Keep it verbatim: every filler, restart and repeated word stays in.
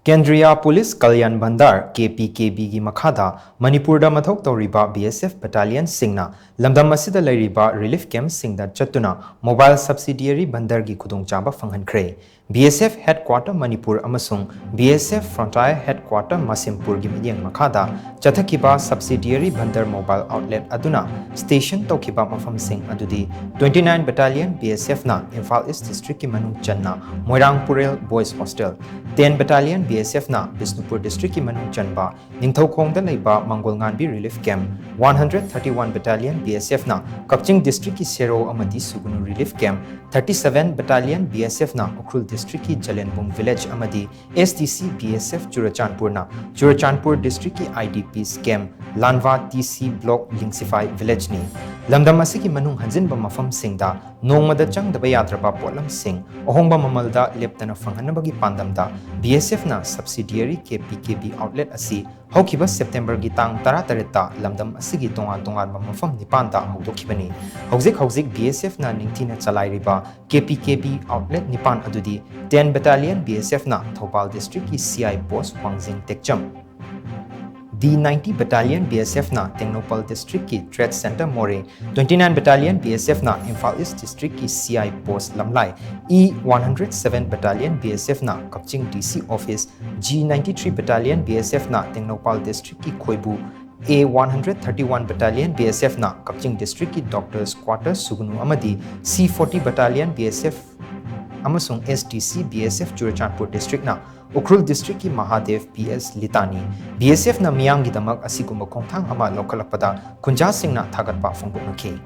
ꯀꯦꯟꯗ꯭ꯔꯤꯌꯥ police Kalyan ꯚꯟꯗꯥꯔ, K P K ꯕꯤꯒꯤ ꯃꯈꯥꯗ ꯃꯅꯤꯄꯨꯔꯗ ꯃꯊꯧ ꯇꯧꯔꯤꯕ ꯕꯤ ꯑꯦꯁ ꯑꯦꯐ ꯕꯠꯇꯥꯂꯤꯌꯟꯁꯤꯡꯅ ꯂꯝꯗꯝ ꯑꯁꯤꯗ ꯂꯩꯔꯤꯕ ꯔꯤꯂꯤꯐ ꯀꯦꯝꯞꯁꯤꯡꯗ ꯆꯠꯇꯨꯅ ꯃꯣꯕꯥꯏꯜ ꯁꯕꯁꯤꯗꯤꯌꯔꯤ ꯚꯟꯗꯔꯒꯤ ꯈꯨꯗꯣꯡꯆꯥꯕ ꯐꯪꯍꯟꯈ꯭ꯔꯦ꯫ ꯕꯤ ꯑꯦꯁ ꯑꯦꯐ ꯍꯦꯗꯀ꯭ꯋꯥꯇꯔ ꯃꯅꯤꯄꯨꯔ ꯑꯃꯁꯨꯡ ꯕꯤ ꯑꯦꯁ ꯑꯦꯐ ꯐ꯭ꯔꯣꯟꯇꯥꯌꯔ ꯍꯦꯗꯀ꯭ꯋꯥꯇꯔ ꯃꯁꯤꯝꯄꯨꯔꯒꯤ ꯃꯤꯠꯌꯦꯡ ꯃꯈꯥꯗ ꯆꯠꯊꯈꯤꯕ ꯁꯕꯁꯤꯗꯤꯌꯔꯤ ꯚꯟꯗꯔ ꯃꯣꯕꯥꯏꯜ ꯑꯥꯎꯠꯂꯦꯠ ꯑꯗꯨꯅ ꯁ꯭ꯇꯦꯁꯟ ꯇꯧꯈꯤꯕ ꯃꯐꯝꯁꯤꯡ ꯑꯗꯨꯗꯤ twenty nine Battalion B S F ꯅ ꯏꯝꯐꯥꯜ ꯏꯁ ꯗꯤꯁꯇ꯭ꯔꯤꯛꯀꯤ ꯃꯅꯨꯡ ꯆꯟꯅ Moirang Purel boys hostel, ten Battalion B S F ꯅ ꯕꯤꯁꯅꯨꯄꯨꯔ ꯗꯤꯁꯇ꯭ꯔꯤꯛꯀꯤ ꯃꯅꯨꯡ ꯆꯟꯕ ꯅꯤꯡꯊꯧꯈꯣꯡꯗ ꯂꯩꯕ Mangolnganbi relief camp, one hundred thirty one Battalion B S F ꯅ ꯀꯛꯆꯤꯡ ꯗꯤꯁꯇ꯭ꯔꯤꯛꯀꯤ ꯁꯦꯔꯧ ꯑꯃꯗꯤ Sugunu relief camp, thirty seven Battalion B S F ꯅ ꯎꯈ꯭ꯔꯨꯜ ꯗꯤꯁꯇ꯭ꯔꯤꯛꯀꯤ ꯖꯂꯦꯟꯕꯨꯡ ꯚꯤꯂꯦꯖ ꯑꯃꯗꯤ S D C B S F ꯆꯨꯔꯆꯥꯟꯄꯨꯔꯅ ꯆꯨꯔꯆꯥꯟꯄꯨꯔ ꯗꯤꯁꯇ꯭ꯔꯤꯛꯀꯤ I D Ps camp, Lanva T C Block Lingsiphai ꯚꯤꯂꯦꯖꯅꯤ꯫ ꯂꯝꯗꯝ ꯑꯁꯤꯒꯤ ꯃꯅꯨꯡ ꯍꯟꯖꯤꯟꯕ ꯃꯐꯝꯁꯤꯡꯗ ꯅꯣꯡꯃꯗ ꯆꯪꯗꯕ ꯌꯥꯗ꯭ꯔꯕ ꯄꯣꯠꯂꯝꯁꯤꯡ ꯑꯍꯣꯡꯕ ꯃꯃꯜꯗ ꯂꯦꯞꯇꯅ ꯐꯪꯍꯟꯅꯕꯒꯤ ꯄꯥꯟꯗꯝꯗ B S F ꯅ subsidiary K P K B outlet ꯑꯁꯤ ꯍꯧꯈꯤꯕ ꯁꯦꯞꯇꯦꯝꯕꯔꯒꯤ ꯇꯥꯡ ꯇꯔꯥꯇꯔꯦꯠꯇ ꯂꯝꯗꯝ ꯑꯁꯤꯒꯤ ꯇꯣꯉꯥꯟ ꯇꯣꯉꯥꯟꯕ ꯃꯐꯝ ꯅꯤꯄꯥꯟꯗ ꯍꯧꯗꯣꯛꯈꯤꯕꯅꯤ꯫ ꯍꯧꯖꯤꯛ ꯍꯧꯖꯤꯛ B S F ꯅ ꯅꯤꯡꯊꯤꯅ ꯆꯂꯥꯏꯔꯤꯕ K P K B outlet ꯅꯤꯄꯥꯟ ꯑꯗꯨꯗꯤ ten Battalion B S F ꯅ ꯊꯧꯕꯥꯜ ꯗꯤꯁꯇ꯭ꯔꯤꯛꯀꯤ C I post ꯋꯥꯡꯖꯤꯡ ꯇꯦꯛꯆꯝ, D ninety Battalion B S F ꯅ ꯇꯦꯡꯅꯧꯄꯜ ꯗꯤꯁꯇ꯭ꯔꯤꯛꯀꯤ Trade Centre ꯃꯣꯔꯦ, twenty nine Battalion B S F ꯅ ꯏꯝꯐꯥꯜ ꯏꯁ ꯗꯤꯁꯇ꯭ꯔꯤꯛꯀꯤ C I post ꯂꯝꯂꯥꯏ, E one hundred seven Battalion B S F ꯅ ꯀꯛꯆꯤꯡ D C office, G ninety three Battalion B S F ꯅ ꯇꯦꯡꯅꯧꯄꯥꯜ ꯗꯤꯁꯇ꯭ꯔꯤꯛꯀꯤ ꯈꯣꯏꯕꯨ, A one hundred thirty one Battalion B S F ꯅ ꯀꯛꯆꯤꯡ ꯗꯤꯁꯇ꯭ꯔꯤꯛꯀꯤ Doctors Quarter ꯁꯨꯒꯅꯨ ꯑꯃꯗꯤ C forty Battalion B S F ꯑꯃꯁꯨꯡ S D C B S F Churachandpur ꯗꯤꯁꯇ꯭ꯔꯤꯛꯅ Ukhrul ꯗꯤꯁꯇ꯭ꯔꯤꯛꯀꯤ ꯃꯍꯥꯗꯦꯕ P S ꯂꯤꯇꯥꯅꯤ꯫ B S F ꯅ ꯃꯤꯌꯥꯝꯒꯤꯗꯃꯛ ꯑꯁꯤꯒꯨꯝꯕ ꯈꯣꯡꯊꯥꯡ ꯑꯃ ꯂꯧꯈꯠꯂꯛꯄꯗ ꯈꯨꯟꯖꯥꯁꯤꯡꯅ ꯊꯥꯒꯠꯄ ꯐꯣꯡꯗꯣꯛꯅꯈꯤ꯫